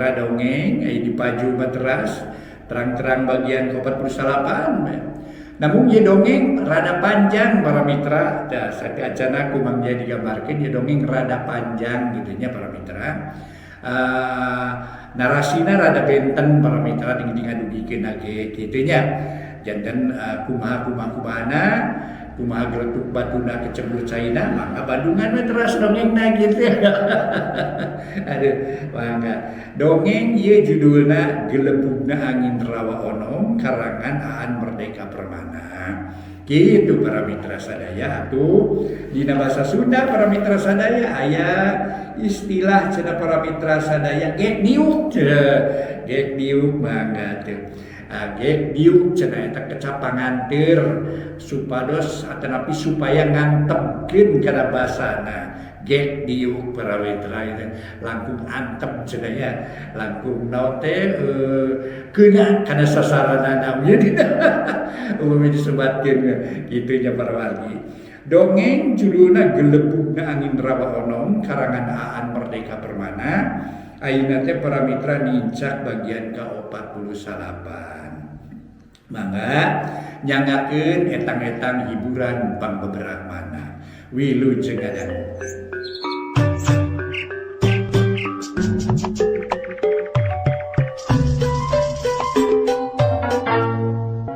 mitra dongeng aya di paju materas terang-terang bagian ke-48. Namun ieu dongeng rada panjang para mitra, da sateuacana ku Mang Jaya digambarkeun ieu dongeng rada panjang gitu nya para mitra. Narasina rada benten para mitra ning ngadugikeun ge kitu nya. Janten kumaha kumaha kumahana kumaha geletuk batuna kecebur caina mangga bandungan we teras dongengna gitu. Aduh, mangga. Dongeng ieu judulna Gelebugna Angin Rawa Onom karangan Aan Merdeka Permana. Gitu para mitra sadaya atuh dina bahasa Sunda para mitra sadaya aya istilah cenah para mitra sadaya gek diuk cenah. Gek diuk mangga teu. Gek diuk cenah eta kecap panganteur supados atanapi supaya ngantepkeun kana basana. Gek diuk para mitra itu langkung antep cenah nya, langkung naon teh keuna kana sasaranana dina umumnya disebatkeun kitu nya para wargi. Dongeng judulna Gelebugna Angin Rawa Onom karangan Aan Merdeka Permana. Ayeuna teh para mitra nincak bagian ke-48. Mangga nyangakeun etang-etang hiburan pangbeberah mana. Wilujeng ngadangu.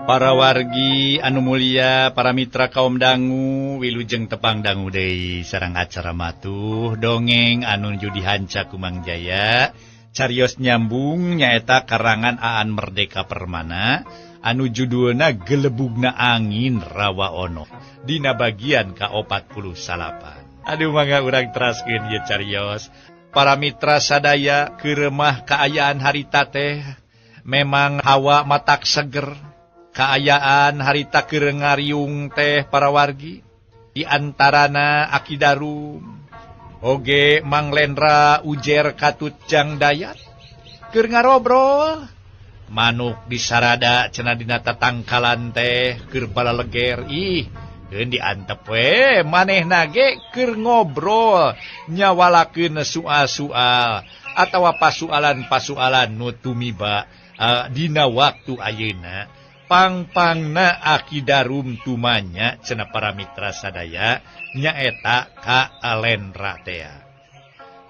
Para wargi anu mulia, para mitra kaum dangu, wilujeng tepang dangu deui sareng acara matuh dongeng anu nuju dihanca ku Mang Jaya. Carios nyambung nyaeta karangan Aan Merdeka Permana anu judulna Gelebugna Angin Rawa Ono dina bagian ka-48. Aduh mangga urang teraskeun ieu carios. Para mitra sadaya keuremah kaayaan harita teh memang hawa matak seger. Kaayaan harita keur ngariung teh para wargi diantarana Aki Darum oge Mang Lendra ujer katut Jang Dayat keur ngarobrol manuk disarada cenah dina tatangkalan teh keur balaleger ih keun diantep we manehna ge keur ngobrol nyawalakeun soal-soal atawa pasualan-pasualan nu tumiba dina waktu ayeuna. Pang-pangna Aki Darum tumanya cenah para mitra sadaya nyaeta ka Lendra tea.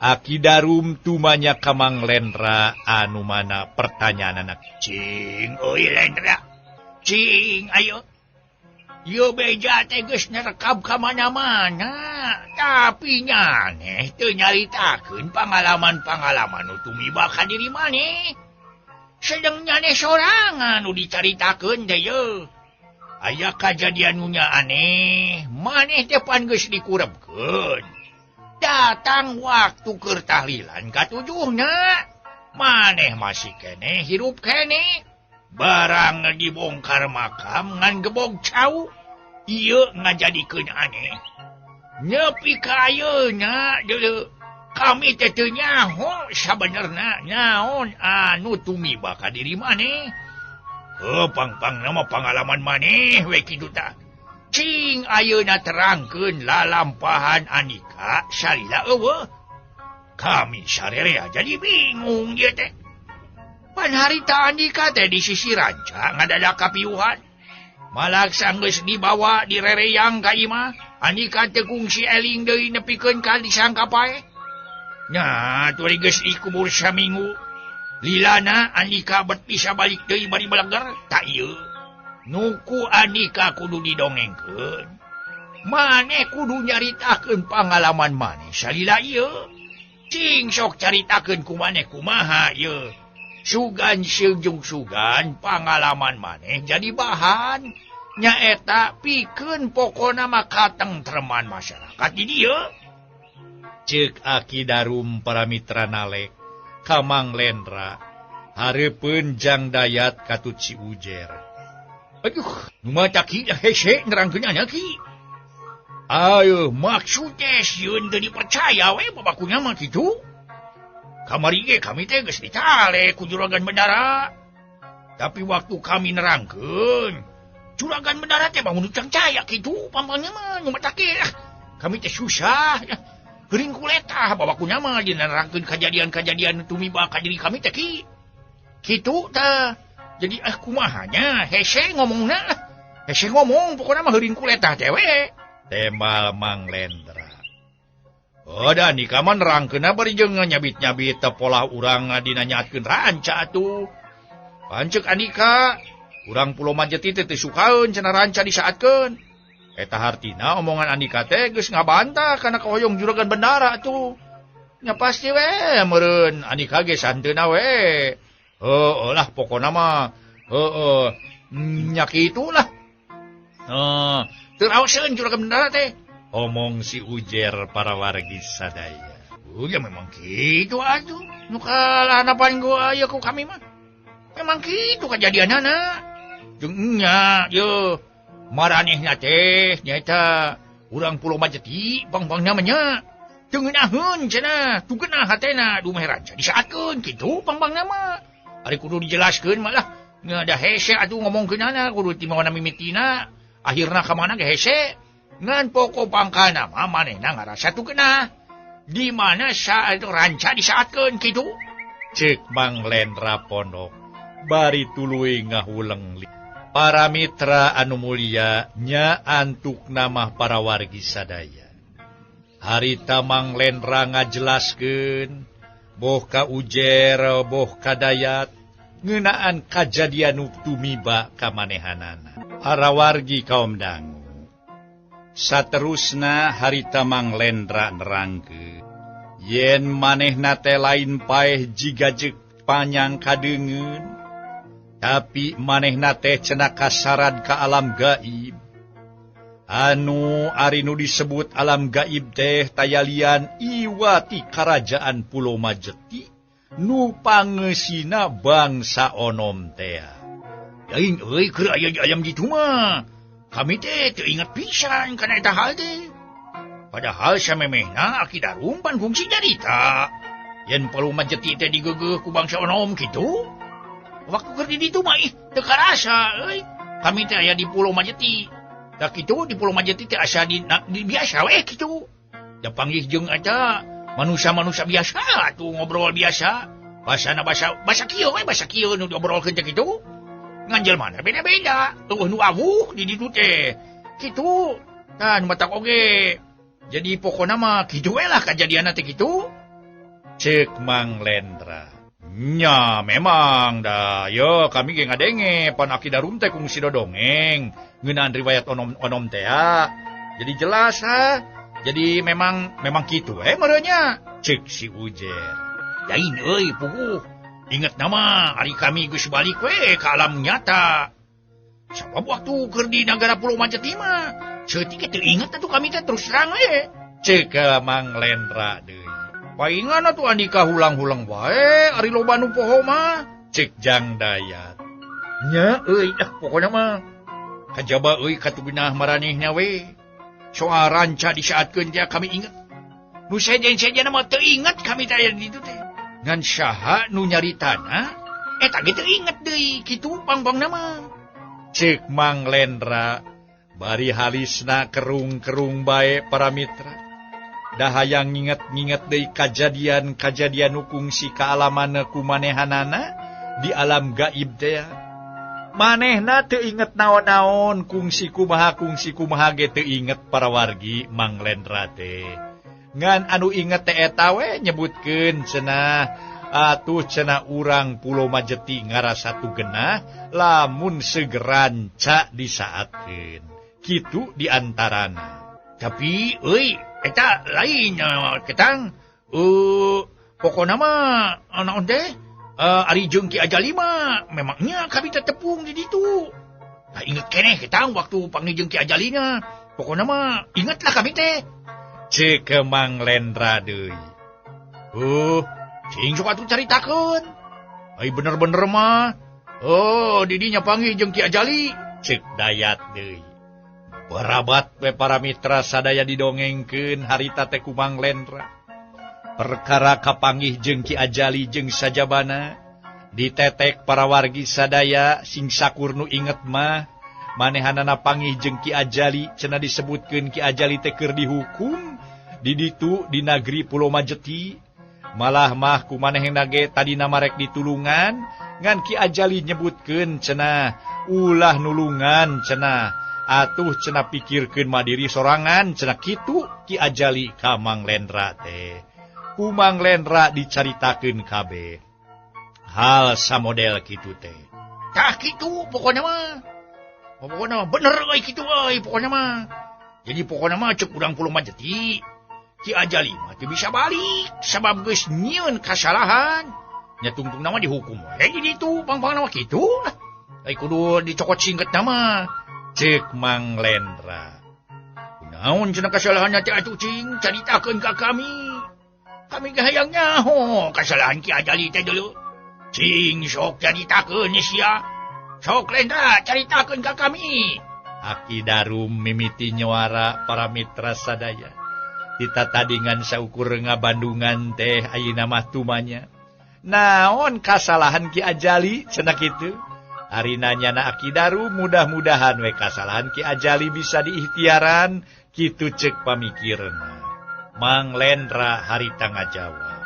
Aki Darum tumanya ka Mang Lendra anu mana pertanyaanana cing euy Lendra cing ayo ieu beja teh geus nerekab ka mana-mana tapi nyaneh teu nyaritakeun pangalaman-pangalaman nu tumiba ka diri maneh. Sedang nyaneh sorangan nu dicaritakeun teh ye. Aya kajadian nu nya aneh, maneh teh pan geus dikurebkeun. Datang waktu keur tahlilan katujuhna, maneh masih keneh hirup keneh. Barang dibongkar makam ngan gebog cau, ieu ngajadikeun aneh. Nepi ka ayeuna deuleu. Kami teh teu nyaho sabenerna naon anu tumiba ka diri maneh. Heuh pang-pangna mah pangalaman maneh we kitu tah. Cing ayeuna terangkeun lalampahan Andika salila eueuh. Kami sarerea jadi bingung ieu teh. Pan harita Andika teh di sisi ranca ngadadak kapiuhan. Malak sanggeus dibawa direreyang ka imah, Andika teu kungsi eling deui nepikeun ka disangka paeh. Nya turi geus dikubur saminggu. Lilana Andika bet bisa balik deui bari beleger tak ieu. Nuku Andika kudu didongengkeun. Maneh kudu nyaritakeun pangalaman maneh salila ieu. Cing sok caritakeun ku maneh kumaha ieu. Sugan seujung sugan pangalaman maneh jadi bahan. Nyaeta pikeun pokona mah katengtreman masyarakat di dieu. Ceuk Aki Darum para mitra nalek ka Mang Lendra hareupeun Jang Dayat katut si Ujer. Aduh, nu mata ki hese nerangkeun nya ki. Ayo maksud teh sieun teu dipercaya we babakunya mah kitu. Kamari ge kami teh geus dicale ku juragan bendara. Tapi waktu kami nerangkeun, juragan bendara teh bangun cang caya kitu pampangnya mah nu mata ki. Kami teh susah. Heuring kuletah bawa ku mah dina nerangkeun kajadian-kajadian tumiba ka diri kami teh ki. Kitu tah. Jadi kumaha nya hese ngomongna lah. Hese ngomong pokona mah heuring kuletah teh we. Temal Mang Lendra. Oh da Andika mah nerangkeunna bari jeung nyabit-nyabit teh pola urang dina nyaatkeun ranca atuh. Pancek Andika urang Pulau Majeti teh teu sukaeun cenah ranca disaatkeun. Eta hartina omongan Andika teh geus ngabantah kana kahoyong juragan bendara atuh. Nya pasti we meureun Andika ge santeuna we. Heueuh lah pokona mah heueuh nya kitu lah. Heuh, teu raoseun juragan bendara teh. Omong si Ujer para wargi sadaya. Ya memang kitu atuh. Nu kalahanapan gua aya ku kami mah. Memang kitu kajadianana. Jeung nya ye maranehna teh nyaeta urang Pulau Majeti pang-pang namanya. Teu ngeunaheun cenah, tu geunah hatena dumeh ranca disaatkeun kitu pang-pang nama. Ari kudu dijelaskeun mah lah. Nya da hese atuh ngomongkeunana kudu ti mana mimitina, akhirna ka mana ge hese. Ngan pokok pangkalna mah manehna ngarasa tu geunah. Di mana saat ranca disaatkeun kitu? Ceuk Mang Lendra pondok bari tuluy ngahuleng. Para mitra anu mulia nya antuk nama para wargi sadaya. Harita Mang Lendra ngajelaskeun boh ka Ujer boh ka Dayat ngeunaan kajadian nu tumiba ka manehanana. Para wargi kaum dangu. Saterusna harita Mang Lendra nerangkeun yen manehna teh lain paeh jiga jeung panyang kadeungeun tapi manehna teh cenah kasarad ka alam gaib. Anu ari nu disebut alam gaib teh tayalian iwati karajaan Pulau Majeti nu pangeusina bangsa onom teh. Lain euy keur aya ayam kitu mah. Kami teh teu inget pisan kana eta hal teh. Padahal samemehna Aki Darum pan kungsi nyarita yen Pulau Majeti teh digeugeuh ku bangsa onom kitu. Waktu keur di ditu mah ih teu karasa euy. Kami teh aya di Pulau Majeti. Da kitu di Pulau Majeti teh asa di biasa we kitu. Da panggih jeung eta manusia-manusia biasa atuh ngobrol biasa. Basana basa kieu we basa kieu nu diobrolkeun teh kitu. Ngan jelema beda-beda. Eueuh nu awuh di ditu teh. Kitu. Tah nu matak oge. Jadi pokona mah kitu we lah kajadianna teh kitu. Ceuk Mang Lendra. Nya memang da yo kami ge ngadenge pan Aki Darum teh kungsi dodongeng ngeunaan riwayat onom-onom teh. Jadi jelas ha. Jadi memang kitu we meureunnya. Ceuk si Ujer. Lain euy puguh. Ingat nama ari kami geus balik we ka alam nyata. Sabab waktu keur di nagara Pulau Majeti mah ceutik teu inget atuh kami teh terus terang we. Ceuk Mang Lendra deui. Paingan atuh Andika hulang-hulang wae ari loba nu poho mah. Ceuk Jang Dayat. Nya euy pokona mah kajaba euy katugenah maranehna we. Soal ranca disaatkeun teh kami inget. Nu sejen-sejen mah teu inget kami teh aya di ditu teh. Ngan saha nu nyaritana eta ge teu inget deui kitu pang-pangna mah. Ceuk Mang Lendra bari halisna kerung-kerung bae para mitra. Dahayang nginget-nginget deui kajadian-kajadian nu kungsi kaalaman ku manehanana di alam gaib teh. Manehna teu inget naon-naon kungsi kumaha ge teu inget para wargi Mang Lendra teh. Ngan anu inget teh eta we nyebutkeun cenah atuh cenah urang Pulau Majeti ngarasa tu genah lamun segeranca disaatkeun. Kitu diantarana. Tapi euy eta lain ketang pokona mah naon teh ari jeung Ki Ajali mah memangnya kami teh tepung di ditu. Tah inget keneh ketang waktu panggih jeung Ki Ajalina. Pokona mah ingetlah kami teh. Ceuk Mang Lendra deui. Cing sok atuh caritakeun. Ai bener-bener mah. Oh, didinya panggih jeung Ki Ajali. Ceuk Dayat deui. Barabat we para mitra sadaya didongengkeun harita teh ku Mang Lendra. Perkara kapanggih jeung Ki Ajali jeung sajabana ditetek para wargi sadaya sing sakur nu inget mah manehanana panggih jeung Ki Ajali cenah disebutkeun Ki Ajali teh keur dihukum. Di ditu di nagri Pulau Majeti malah mah ku manehna ge tadina marek ditulungan ngan Ki Ajali nyebutkeun cenah ulah nulungan cenah atuh cenah pikirkeun madiri sorangan cenah kitu Ki Ajali ka Mang Lendra teh. Ku Mang Lendra dicaritakeun kabeh hal samodel kitu teh. Tah kitu pokona mah. Pokona bener euy kitu euy pokona mah. Jadi pokona mah ceuk urang Pulau Majeti Ki Ajali mah teu bisa balik sabab geus nyieun kasalahan. Nya tungtungna mah dihukum we di ditu pang-pangna mah kitu lah. Ai kudu dicokot singketna mah. Ceuk Mang Lendra. Kunaon cenah kasalahanna teh atuh cing caritakeun ka kami. Kami ge hayang nyaho kasalahan Ki Ajali teh dulu. Cing sok caritakeun sia. Sok Lendra caritakeun ka kami. Aki Darum mimiti nyuara para mitra sadaya. Kita tadingan saukur ngabandungan teh ayeuna mah tumanya. Naon kasalahan Ki Ajali cenah kitu. Ari nanyana Aki Darum mudah-mudahan we kasalahan Ki Ajali bisa diikhtiaran kitu ceuk pamikirna. Mang Lendra harita ngajawab.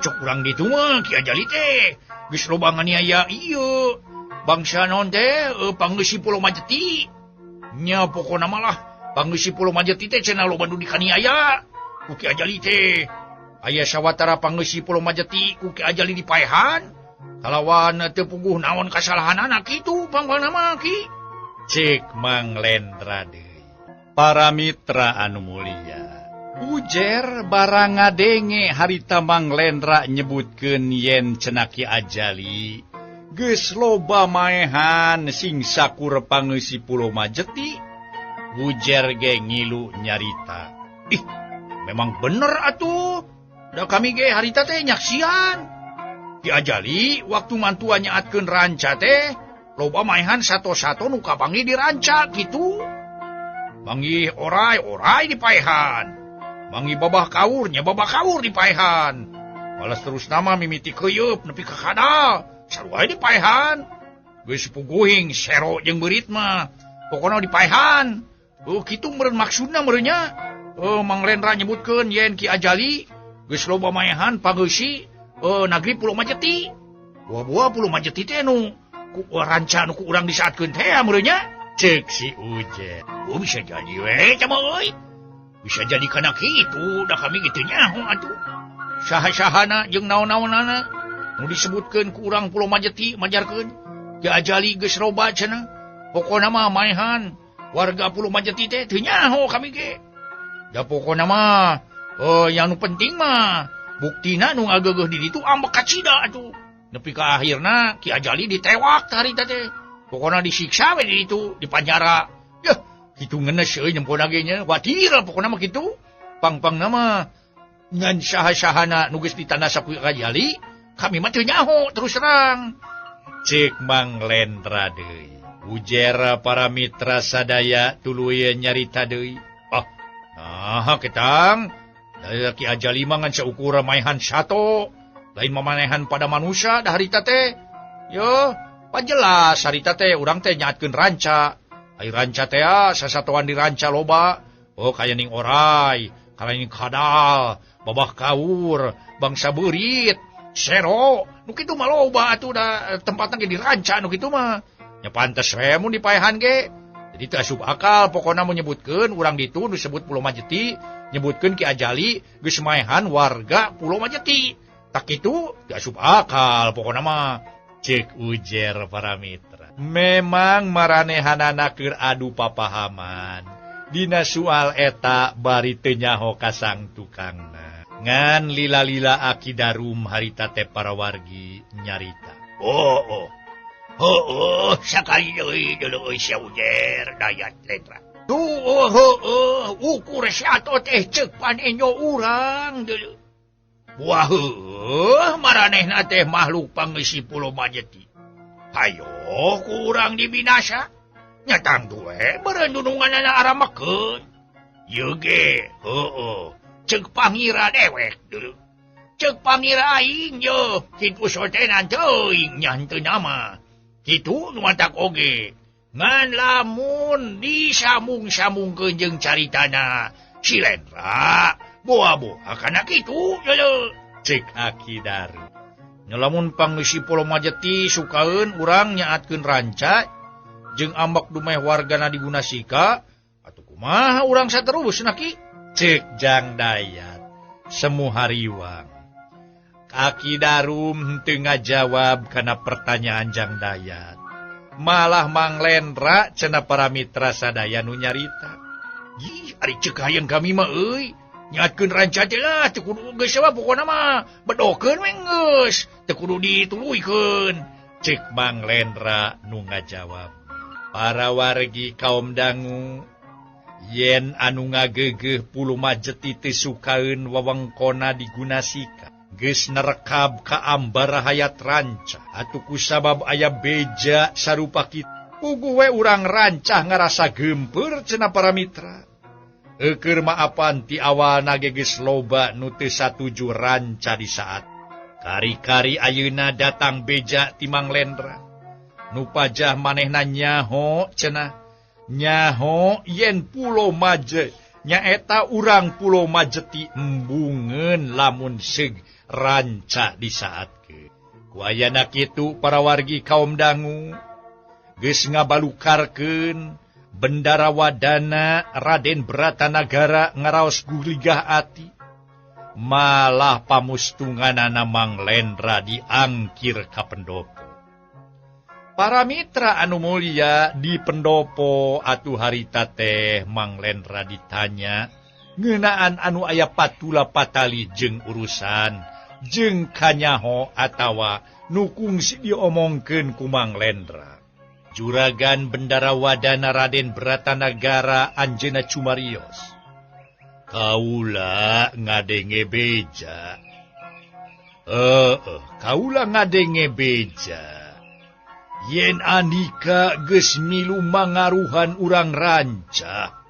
Cok urang ditu mah Ki Ajali teh geus loba nganiaya ieu. Bangsa naon teh panggeusi Pulau Majeti. Nya pokona mah lah panggeusi Pulau Majeti teh cenah loba nu dikaniaya ku Ki Ajali teh. Aya sawatara panggeusi Pulau Majeti ku Ki Ajali dipaehan kalawan teu puguh naon kasalahanana kitu pang-pangna mah Ki. Ceuk Mang Lendra deui. Para mitra anu mulia, ujer barang ngadenge harita Mang Lendra nyebutkeun yen cenah Ki Ajali geus loba maehan sing sakur panggeusi Pulau Majeti. Ujer ge ngilu nyarita. Ih, memang bener atuh. Da kami ge harita teh nyaksian. Ki Ajali waktu mantua nyaatkeun ranca teh loba maehan sato-sato nu kapanggih di ranca kitu. Manggih orai-orai dipaehan. Manggih babah kaur nya babah kaur dipaehan. Malas terus nama mimiti keuyeup nepi ka kadal. Sarua dipaehan. Geus puguhing sero jeung beurit mah. Pokona dipaehan. Kitu meureun maksudna meureun nya. Mang Lendra nyebutkeun yen Ki Ajali geus loba maehan pageusi nagri Pulau Majeti. Buah-buah Pulau Majeti teh nu ku ranca nu ku urang disaatkeun teh meureun nya. Ceuk si Ujer. Oh bisa jadi we cama euy. Bisa jadi kana kitu da kami kitu nyaho atuh. Saha-sahana jeung naon-naonana nu disebutkeun ku urang Pulau Majeti majarkeun Ki Ajali geus loba cenah. Pokona mah maehan warga Pulau Majeti teh teu nyaho kami ge. Da pokona mah yang nu penting mah buktina nu ngageugeuh di ditu ambek kacida atuh. Nepi ka akhirna Ki Ajali ditewak harita teh. Pokona disiksa we di ditu di panjara. Yeuh, kitu ngenes euy nyempona ge nya. Watir pokona mah kitu. Pang-pangna mah ngan saha-sahana nu geus ditanda ku Ki Ajali, kami mah teu nyaho terus terang. Ceuk Mang Lendra deui. Ujer para mitra sadaya tuluy nyarita deui. Ah, nah ketang. Da Ki Ajali mah ngan saukur maehan sato, lain mamanehan pada manusia da harita teh. Yo, panjelas harita teh urang teh nyaatkeun ranca. Ai ranca teh sasatoan di ranca loba. Oh, kaya ning orai, kaya ning kadal, babah kaur, bangsa beurit, sero. Nu kitu mah loba atuh da tempatna ge di ranca nu kitu mah. Nya pantes we mun dipaehan ge. Jadi teu asup akal pokona mun nyebutkeun urang ditu nu disebut Pulau Majeti, nyebutkeun Ki Ajali geus maehan warga Pulau Majeti. Tak kitu teu asup akal pokona mah. Ceuk ujer para mitra. Memang maranehanana keur adu papahaman dina soal eta bari teu nyaho ka sang tukangna. Ngan lila-lila Aki Darum harita teh para wargi nyarita. Oh, oh. Oh, sakali deui deuleu euy sia Ujer Dayat Lendra. Tuh, oh, ukur sato teh ceuk panenyo urang deuleu. Wah, heuh, maranehna teh makhluk pangeusi Pulau Majeti. Hayo ku urang dibinasa. Nya tangtu we beureun dununganana aramakeun. Ieu ge, heueuh, ceuk pangira dewek deuleu. Ceuk pangira aing ye, kitu sotenan teuing nya henteu nama. Kitu nu matak oge. Ngan lamun disambung-sambungkeun jeung caritana Si Lendra boa-boa kana kitu leuleut. Cek Aki Daru. Nya lamun pangeusi Pulo Majeti sukaeun urang nyaatkeun ranca jeung ambek dumeh wargana digunasika atuh kumaha urang saterusna ki? Cek Jang Dayat semu hariwang. Aki Darum henteu ngajawab kana pertanyaan Jang Dayat. Malah Mang Lendra cenah para mitra sadaya nu nyarita. Ih, ari ceuk hayang kami mah euy. Nyaatkeun ranca teh lah teu kudu geus mah pokona mah bedokeun we geus, teu kudu dituluykeun. Cek Mang Lendra nu ngajawab. Para wargi kaum dangu yen anu ngagegeuh Pulo Majeti teu sukaeun wewengkona digunasika. Geus nerekab ka ambar hayat ranca atuh kusabab aya beja sarupa kitu. Puguh we urang rancah ngarasa geumpeur cenah para mitra. Eukeur maapan ti awalna ge geus loba nu teu satuju ranca di saat. Kari-kari ayeuna datang beja ti Mang Lendra. Nu pajah manehna nyaho cenah. Nyaho yen Pulo Maje nyaeta urang Pulo Majeti embungeun lamun seug ranca di saatkeun. Ku ayana kitu para wargi kaum dangu geus ngabalukarkeun Bendara Wadana Raden Bratanagara ngaraos guligah ati. Malah pamustunganana Mang Lendra diangkir ka pendopo. Para mitra anu mulia di pendopo atuh harita teh Mang Lendra ditanya ngeunaan anu aya patula patali jeung urusan jeung kanyaho atawa nu kungsi diomongkeun ku Mang Lendra. Juragan Bendara Wadana Raden Bratanagara anjeunna cumarios. Kaula ngadenge beja. Kaula ngadenge beja. Yen Andika geus milu mangaruhan urang ranca,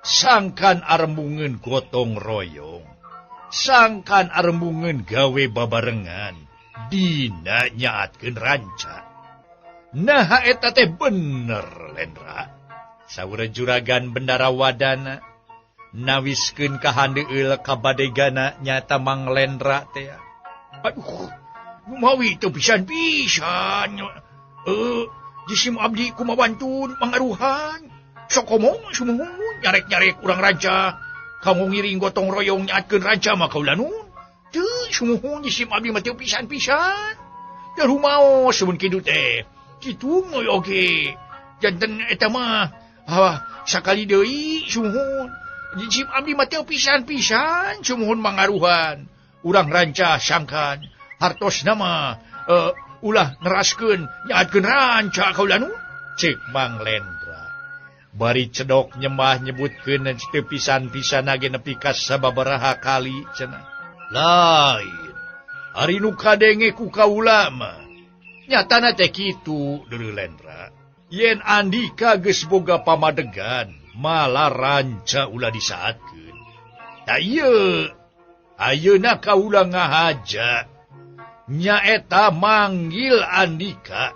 sangkan arembungeun gotong royong, sangkan arembungeun gawe babarengan, dina nyaatkeun ranca. Nah eta teh bener Lendra. Saur Juragan Bendara Wadana nawiskeun kahandeueul ka badegana nyata Mang Lendra teh. Aduh, mawi teu pisan-pisan. Jisim abdi kumawantun mangaruhan. Sok ngomong sumuhun nyarek-nyarek urang ranca. Kanggo ngiring gotong royong nyaatkeun ranca mah kaula nun. Teu sumuhun jisim abdi mah teu pisan-pisan. Teu rumaos mun kitu teh. Kitu mah oge. Janten eta mah sakali deui sumuhun. Jisim abdi mah teu pisan-pisan sumuhun mangaruhan. Urang ranca sangkan hartosna mah ulah neraskeun nyaatkeun ranca kaula nu. Cek Mang Lendra. Bari cedok nyembah nyebutkeun teu pisan-pisan ge nepi ka sababaraha kali cenah. Lain. Ari nu kadenge ku kaula mah nyatana teh kitu deuleu Lendra. Yen Andika geus boga pamadegan malah ranca ulah disaatkeun. Ta ieu ayeuna kaula ngahaja nyaeta manggil Andika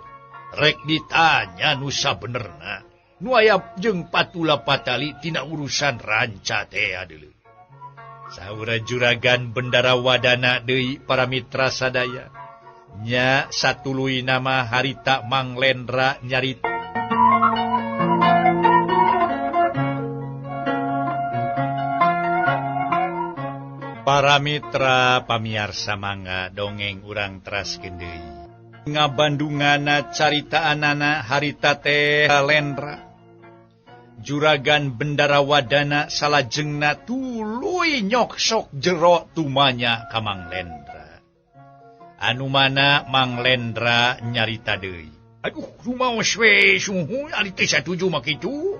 rek ditanya nu sabenerna nu aya jeung patula patali tina urusan ranca teh deuleu. Saur Juragan Bendara Wadana deui para mitra sadaya nya satuluy nama harita Mang Lendra nyarita. Para mitra pamiarsa mangga dongeng urang teraskeun deui. Ngabandunganna caritaanana harita teh Lendra. Juragan Bendara Wadana salajengna tuluy nyoksok jero tumanya ka Mang Lendra. Anu mana Mang Lendra nyarita deui. Aduh, rumaos we sungguh ari teh satuju mah kitu.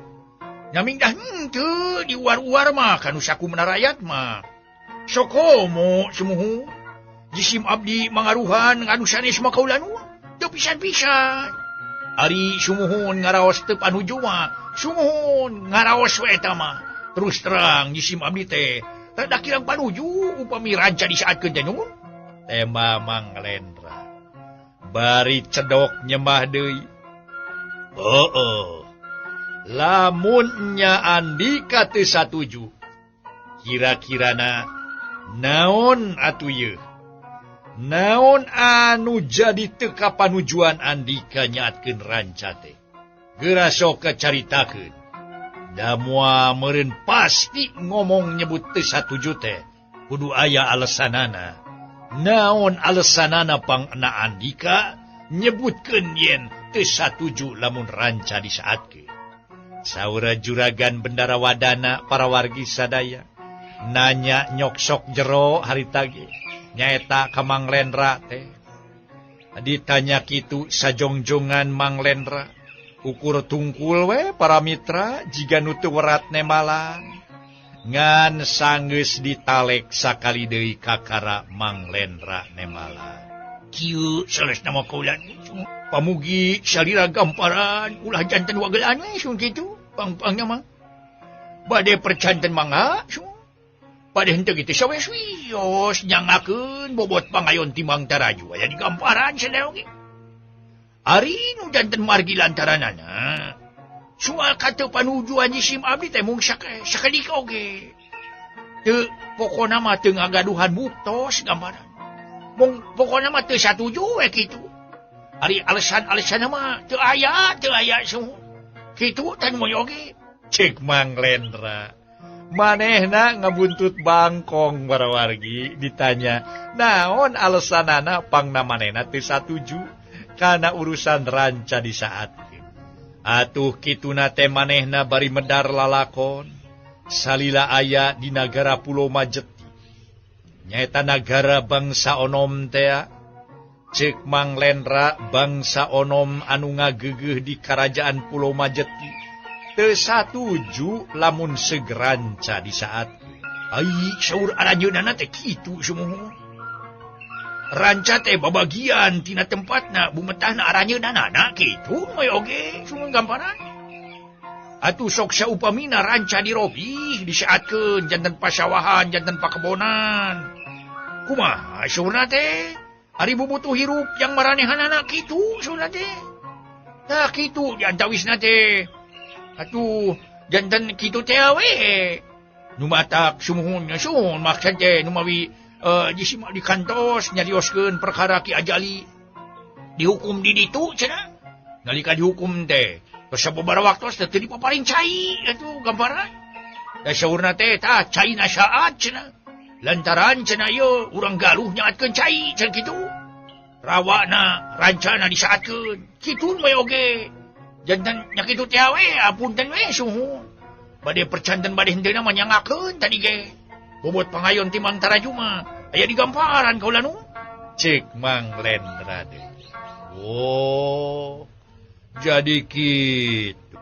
Nyaming dah henteu diuar-uar mah kanu sakumna rakyat mah. Sokomo sumuhu jisim abdi mangaruhan nganu sanes mah kaula nu teu pisan-pisan. Ari sumuhun ngaraos teu panuju mah sumuhun ngaraos we eta mah. Terus terang jisim abdi teh rada kirang panuju upami ranca disaatkeun teh nun. Tema Mang Lendra bari cedok nyembah deui. Heueuh. Lamun nya Andika teu satuju Kira-kirana naon atuh ieu? Naon anu jadi teu kapanujuan Andika nyaatkeun ranca teh? Geura sok kacaritakeun. Da moal meureun pasti ngomong nyebut teu satuju teh kudu aya alesanana. Naon alesanana pangna Andika nyebutkeun yen teu satuju lamun ranca disaatkeun. Saura juragan Bendara Wadana para wargi sadaya nanya nyoksok jero harita ge nyaeta ka Mang Lendra teh. Ditanya kitu sajongjongan Mang Lendra ukur tungkul we para mitra jiga nu teu werat nemalan. Ngan sanggeus ditalek sakali deui kakara Mang Lendra nemalan. Kieu salesna mah kaula pamugi salira gamparan ulah janten wagelan we sun kitu pang-pangnya mah. Bade percanten mangga sun. Bade henteu kitu saweus wios nyangakeun bobot pangayon timang taraju aya di gamparan sadaya oge. Ari nu janten margi lantaranana soal kata panujuan jisim abdi teh mung sakedik oge. Teu pokona mah teu ngagaduhan buktos gambaran. Mung pokona mah teu satuju we kitu. Ari alesan-alesanna mah teu aya semua. Kitu teh moy oge. Cek Mang Lendra. Manehna ngabuntut bangkong para wargi ditanya naon alesanana pangna manehna teu satuju kana urusan ranca di saat. Atuh kituna teh manehna bari medar lalakon salila aya di nagara Pulau Majeti. Nyaeta nagara bangsa onom tea. Cek Mang Lendra bangsa onom anu ngageugeuh di karajaan Pulau Majeti teu satuju lamun segranca di saat. Ai saur aranjeunana teh kitu sumuhun. Ranca teh babagian tina tempatna bumetahna aranjeunana kitu we oge sumuhun gamparan. Atuh sok saupamina ranca dirobih disaatkeun janten pasawahan janten pakebonan. Kumaha saurna teh? Ari bubutuh hirup yang maranehanana kitu saurna teh. Tah kitu diantawisna teh. Atuh janten kitu teh we. Nu matak sumuhun sun maksud teh nu mawi jisim di kantos nyarioskeun perkara Ki Ajali dihukum di ditu cenah. Nalika dihukum teh tos sababaraha waktos teh teu dipaparin cai atuh gambaran. Da saurna teh tah cai na saat cenah. Lantaran cenah ieu urang Galuh nyaatkeun cai cenah kitu. Rawana rancana disaatkeun. Kitu we oge. Janten nya kitu teh we apunten we suhun. Bade percanten bade henteu mah nyangakeun tadi ge. Bobot pangayon timang taraju mah aya di gamparan kaula nu. Cek Mang Lendra deui. Oh, jadi kitu.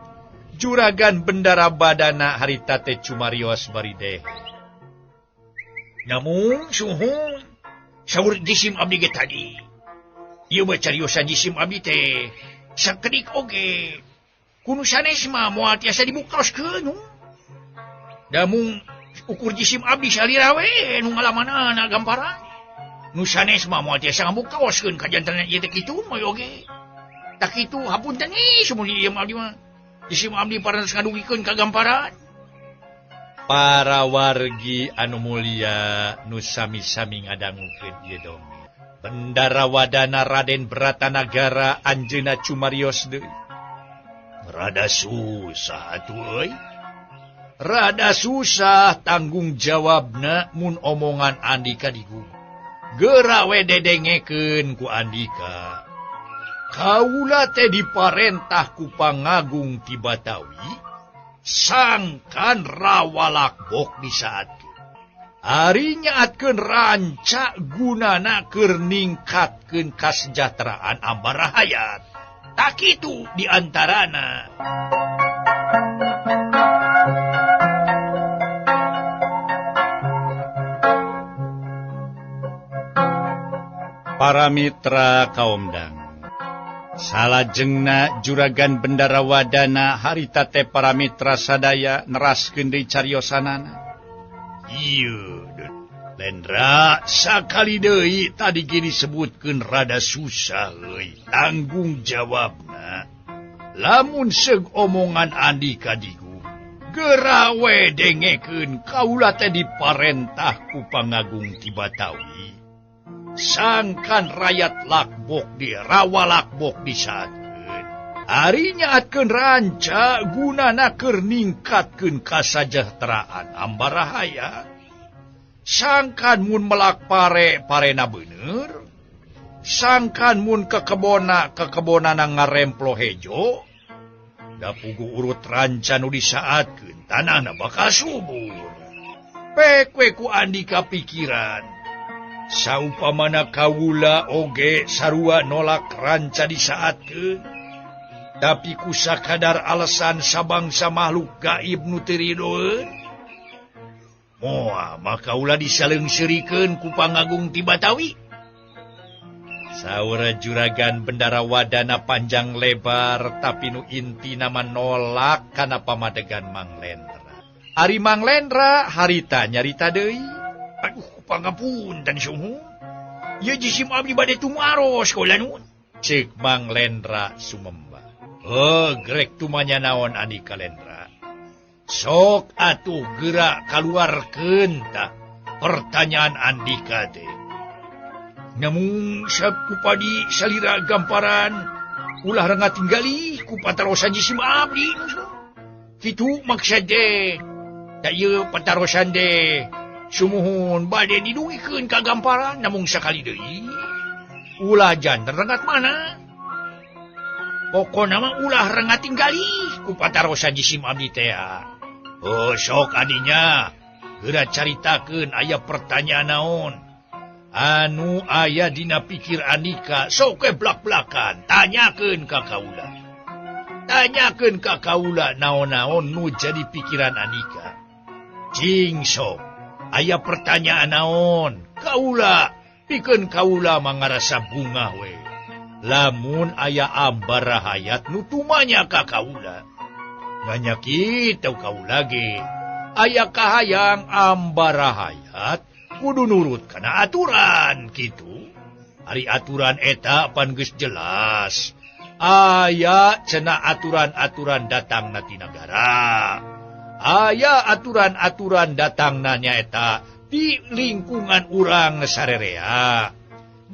Juragan Bendara Badana harita teh cumarios bari deh. Namun suhun saur jisim abdi ge tadi. Ieu mah cariosan jisim abdi teh sakedik oge. Kunu sanes mah moal tiasa dibuktoskeun. Da mung ukur jisim abdi salira we nu ngalamanana gamparan. Nu sanes mah moal tiasa ngabuktoskeun kajantenan ieu teh kitu mah oge. Tah kitu hapunten ieu sumuhun ieu abdi mah. Jisim abdi parantos ngadugikeun ka gamparan. Para wargi anu mulia nu sami-sami ngadangukeun ieu dongeng. Bendara Wadana Raden Bratanagara anjeunna cumarios deui. Rada susah atuh euy. Rada susah tanggung jawabna mun omongan Andika digugu. Geura we dedengekeun ku Andika. Kaula teh diparentah ku Pangagung ti Batawi sangkan rawalakbok di saat ari nyaatkeun ranca gunana keur ningkatkeun kasejahteraan ambarahayat. Tak kitu di antarana. Para mitra kaum dang. Salajengna juragan Bendara Wadana harita teh para mitra sadaya neraskeun deui cariosanana. Ieu Lendra sakali deui tadi ge disebutkeun rada susah euy tanggung jawabna. Lamun seug omongan Andika digu. Geura we dengekeun kaula teh diparentah ku Pangagung ti Batawi. Sangkan rakyat lakbok di rawa lakbok disaatkeun. Ari nyaatkeun ranca gunana keur ningkatkeun kasajahteraan ambarahaya. Sangkan mun melak pare parena bener. Sangkan mun kekebona kekebonana ngaremplo hejo. Da pugu urut ranca nu disaatkeun tanahna bakal subur. Pek we ku Andika pikiran. Saupamana kawula oge sarua nolak ranca disaatkeun. Tapi ku sakadar alasan sabangsa makhluk gaib nu teu ridoeun. Moal maka ulah disaleungseurikeun ku Pangagung ti Batawi. Saur Juragan Bendara Wadana panjang lebar tapi nu intina mah nolak kana pamadegan Mang Lendra. Ari Mang Lendra harita nyarita deui. Aduh, pangapunten sungguh. Ieu jisim abdi bade tumaros kaula nuhun. Ceuk Mang Lendra sumembah. Heuh, grek tumanya naon Andika Lendra. Sok atuh geura kaluarkeun tah pertanyaan Andika teh. Namun sakupadi salira gamparan ulah rengat tinggali ku patarosan jisim abdi. Kitu maksud teh. Da ieu patarosan teh sumuhun bade didugikeun ka gamparan namung sakali deui ulah janten rengat mana. Pokona mah ulah rengat tinggali ku patarosan jisim abdi teh. Oh sok adinya geura caritakeun aya pertanyaan naon anu aya dina pikir Andika sok we blak-blakan tanyakeun ka kaula. Tanyakeun ka kaula naon-naon nu jadi pikiran Andika. Cing sok aya pertanyaan naon kaula pikeun kaula mangarasa bungah we. Lamun aya ambara hayat nu tumanya ka kaula. Banyak kitu kaula ge. Aya kahayang ambara hayat kudu nurut kana aturan kitu. Ari aturan eta pan geus jelas. Aya cenah aturan-aturan datangna ti nagara. Aya aturan-aturan datangna nyaeta di lingkungan urang sarerea.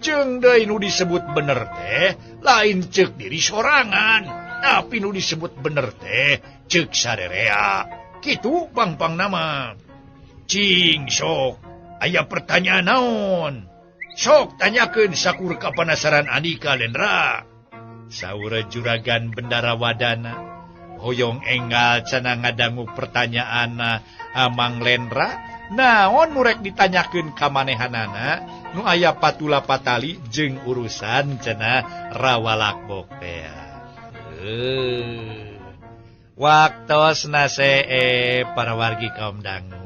Jeung deui nu disebut bener teh lain ceuk diri sorangan, tapi nu disebut bener teh ceuk sarerea. Kitu pang-pang nama. Cing sok aya pertanyaan naon? Sok tanyakeun sakur kapanasaran Andika Lendra. Saur Juragan Bendara Wadana hoyong enggal cenah ngadangu pertanyaanna Amang Lendra. Naon nu rek ditanyakeun ka manehanana nu aya patula patali jeung urusan cenah rawalakbok teh. Waktosna see para wargi kaum dangu.